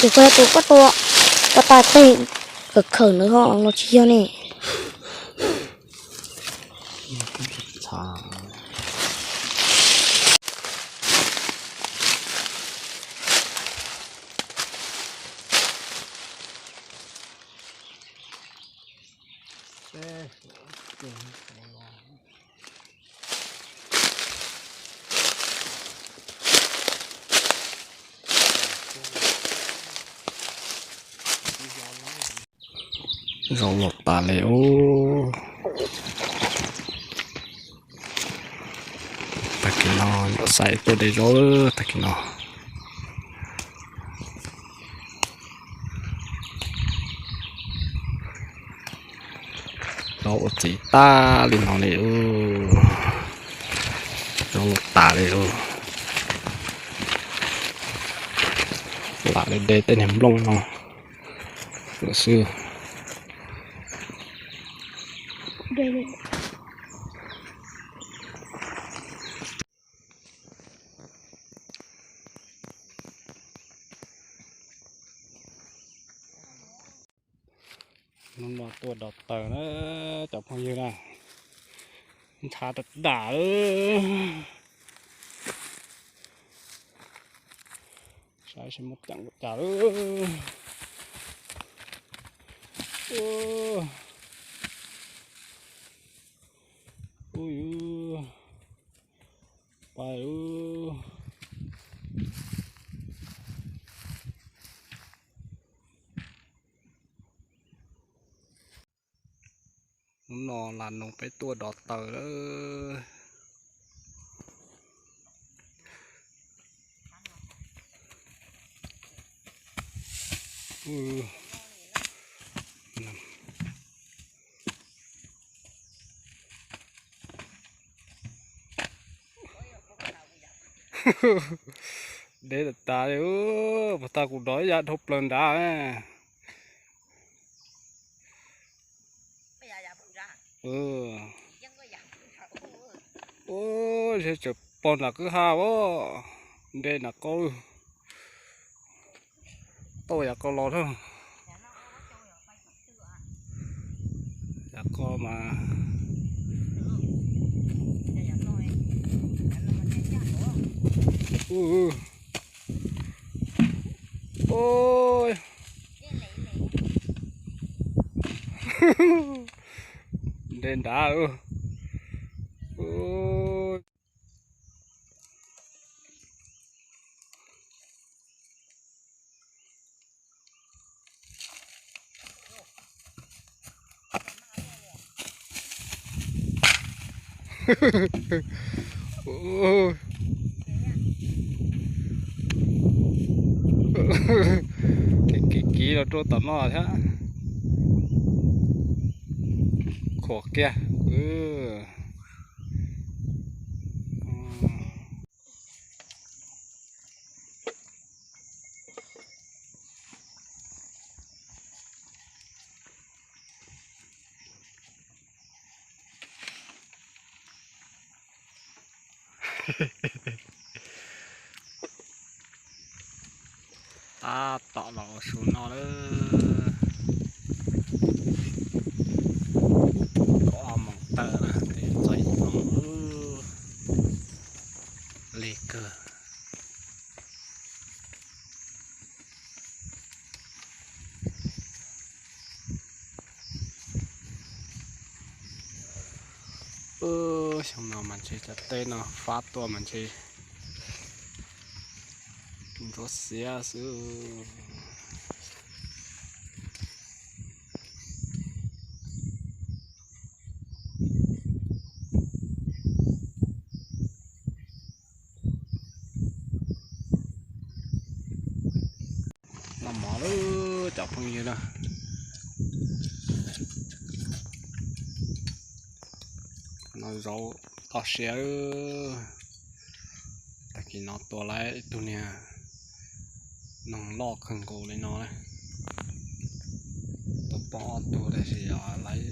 Tus koj tus koj tua, koj tais qeej khawm khawm nws ho los tsis yog ne. Zoo los tas li ub. Tag kis no yuav xaiv tuaj de zaub tag kis no. Zaub ua txiv tag li no li ub. Zaub los tas li ub. Lam li de tej niag nplooj no lawm xwb. Hnub no tuaj dov taws na cov phooj ywg na, ntxhab tas tas. Saib seb muaj ceem ua cas lawm. Ub, pais ub. Hnub no Las Noog peb tuaj dov taws lawm. Deb tas tas li, puas tas kuv dov ib yav dhau plaws nrad. Ua, tseem pog nram kwj ha os, nte nram qau, tau yav qau los thiab. Yav qau mas, ua, nte nrad. Kiv kiv los rau tom no thiab. Khuam kiag. Tab tom los ua su no lawm. Kaum ob moos tawm na, twb txog ib moos, lig kawg. Xyoo no mas ntshe cov teb no fab tuaj mas ntshe ntsuab xiab xwb. Noj mov lawm cov phooj ywg na. No zaub toj siab. Tag kis no tua lawm ib tug niag noog loj kawg nkaus li no. Tua poob ob tug tab sis yog lawv